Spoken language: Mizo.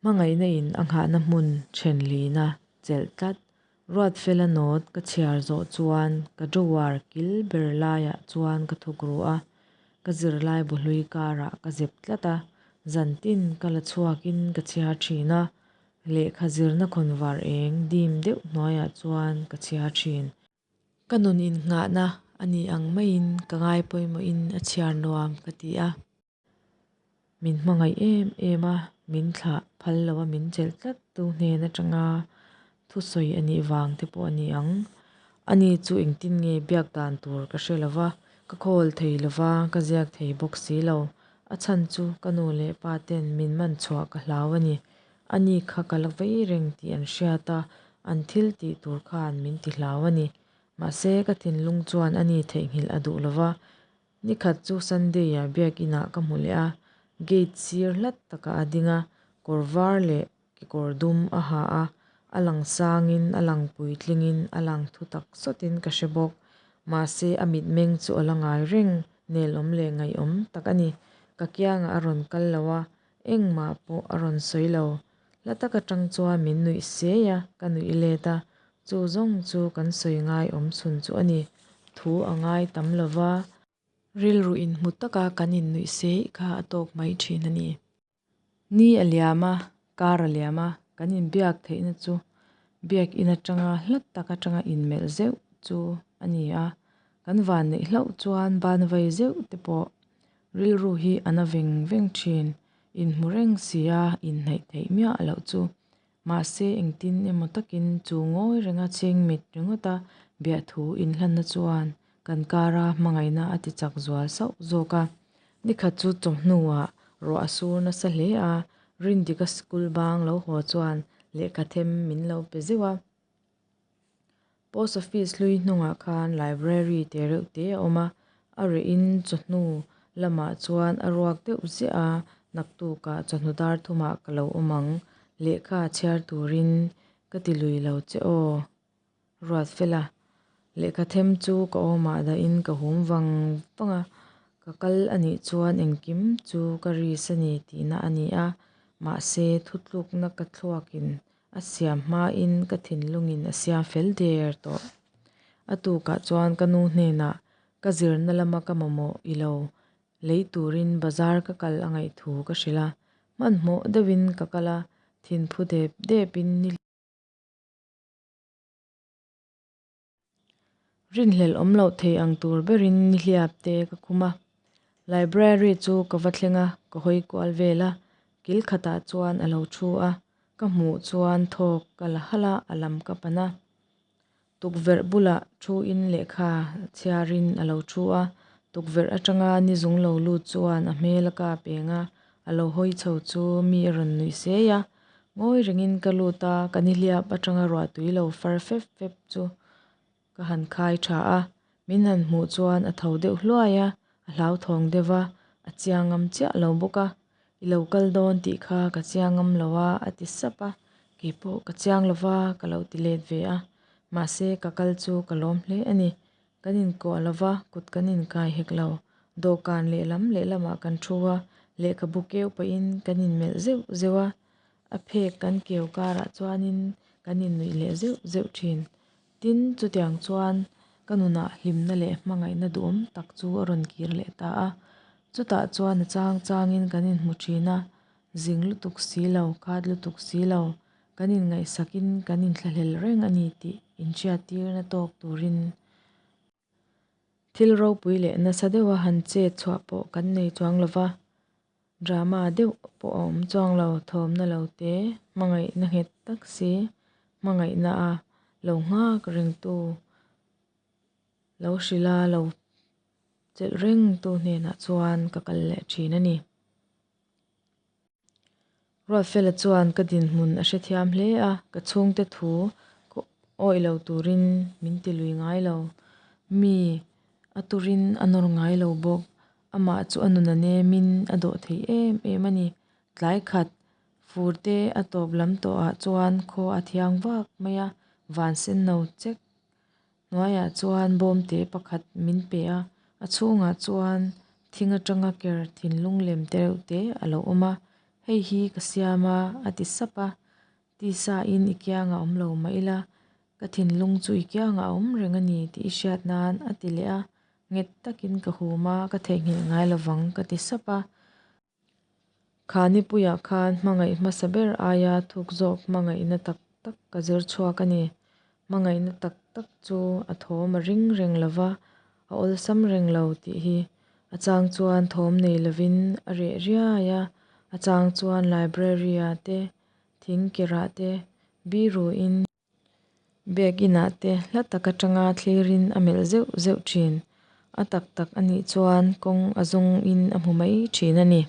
Hmangaihna in a nghahna hmun then lina chelh tlat. Ruatfela note ka chhiar zawh chuan ka drawer kil ber laiah chuan ka thuk ru a, ka zirlai bu hlui karah ka zep tlat a, zantin ka la chhuakin ka chhiar thin a, lehkha zirna khawnvar eng dim deuh hnuaiah chuan ka chhiar thin. Ka nun innghahna a ni ang maiin ka ngai pawimawhin a chhiar nuam ka ti a. Min hmangaih em em a, min thlah phal lo a min chelh tlat tu hnen atanga thusawi a nih vang te pawh a ni ang. Ani chu engtin nge biak dan tur ka hre lo va, ka call thei lo va, ka ziak thei bawk si lo. A chhan chu ka nu leh pa ten min man chhuah ka hlau a ni. Ani kha ka la vei reng tih an hriat a, an thil tih tur khan min ti hlau a ni. Mahse ka thinlung chuan ani theihnghilh a duh lo va, Nikhat chu Sunday-ah biakin ah ka hmu leh a, gate sir hlat takah a ding a, kawr var leh kekawr dum a ha a, a lang sangin a lang puitlingin a lang thu tak sawtin ka hre bawk. Mahse a mitmeng chu a la ngai reng, nelawm leh ngaihawm tak a ni. Ka kiangah a rawn kal lo a, engmah pawh a rawn sawi lo. Hla tak atang chuan min nuih siai a, ka nuih let a, chu zawng chu kan sawi ngai awm chhun chu a ni. Thu a ngai tam lo va. Rilru inhmu taka kan innuih siai kha a tawk mai thin a ni. Ni a liam a, kar a liam a, kan inbiak theihna chu biakin atanga hla tak atanga inmelh zeuh chu a ni a. Kan vanneih hlauh chuan ban vai zeuh te pawh rilru hi a na veng veng thin. Inhmu reng si a, inhnaih theih miah loh chu. Mahse, engtin emaw takin chu ngawi renga chhing mit ringawta biahthu inhlanna chuan kan kara hmangaihna a ti chak zual sauh zawk a. Nikhat chu chawhnuah ruah a sur nasa hle a, Rindika school bang lo haw chuan lehkha them min lo pe zeuh a. Post office hlui hnungah khan library te reuh te a awm a, a rehin chawhnu lamah chuan a ruak deuh ziah a, naktukah chawhnu dar thumah ka lo awm ang, lehkha chhiar turin ka ti lui lo che aw. Ruatfela lehkha them chu ka awmah dahin ka hum vang vang a, ka kal a nih chuan engkim chu ka risk a ni tihna a ni a, mahse thutlukna ka thluakin A siam hmain ka thinlungin a siam fel der tawh. A tukah chuan ka nu hnenah ka zirna lama ka mamawh i lo lei turin bazar ka kal a ngaih thu ka hrilh a. Hmanhmawh deuhin ka kal a, thinphu dep depin ni. Rinhlelh awm loh thei ang tur berin nihliap te ka khum a. Library chu ka va thleng a, ka hawi kual vel a, kil khatah chuan a lo thu a, ka hmuh chuan thawk ka la halh a, a lam ka pan a. Tukverh bulah thuin lehkha chhiarin a lo thu a, tukverh atanga ni zung lo lut chuan a hmel a kap eng a, a lo hawi chho chu mi a rawn nuih sei a. Ngawi rengin ka lut a, ka nihliap atanga ruahtui lo far fep fep chu ka han khai tha a, min han hmuh chuan a tho deuh hluai a, a hlauthawng deuh va, a chiang ngam chiah lo bawk a, I lo kal dawn tih kha ka chiang ngam lo a, a ti sap a, keipawh ka chiang lo va ka lo ti let ve a, mahse ka kal chu ka lawm hle a ni. Kan inkuah lo va, kut kan inkai hek lo. Dawhkan lehlam lehlamah kan thu a, lehkhabu keu pahin kan inmelh zeuh zeuh a, a phek kan keu karah chuanin kan innuih leh zeuh zeuh thin. Tin, chutiang chuan ka nunah hlimna leh hmangaihna duhawm tak chu a rawn kir leh ta a. Chutah chuan a chang changin kan inhmu thin a, zing lutuk si lo, khat lutuk si lo, kan inngaihsakin kan inthlahlel reng a ni tih inhriattirna tawk turin thil ropui leh nasa deuha han chet chhuah pawh kan nei chuang lo va. Drama deuh pawh a awm chuang lo, thawmna lo te, hmangaihna nghet tak si, hmangaihna a lo nghak rengtu, lo hrilh a lo chelh rengtu hnenah chuan ka kal leh thin a ni. Ruatfela chuan ka dinhmun a hrethiam hle a, ka chhungte thu ka awih lo turin min ti lui ngai lo. Mi a turin a nawr ngai lo bawk. Amah chu a nun a nemin a dawh thei em em a ni. Tlai khat fur te a tawp lam tawhah chuan khaw a thiang vak mai a, van sen no chek Hnuaiah chuan bawmte pakhat min pe a, a chhungah chuan thing atanga ker thinlung lem te reuh te a lo awm a. Hei hi ka siam a, a ti sap a. Tisa in i kiangah awm lo mah ila, ka thinlung chu i kiangah a awm reng a ni tih i hriat nan, a ti leh a. Nghet takin ka hum a, ka theihnghilh ngai lovang, ka ti sap a. Kha nipuiah khan hmangaih hmasa ber aia thuk zawk hmangaihna tak tak ka zir chhuak a ni. Hmangaihna tak tak chu a thawm a ring reng lo va, a awlsam reng lo tih hi. A chang chuan thawm nei lovin a reh riai a, a chang chuan library-ah te, thing kerah te biruin, Biakinah te hla tak atanga thlirin a melh zeuh zeuh thin. A tak tak a nih chuan kawng a zawngin a hmu mai thin a ni.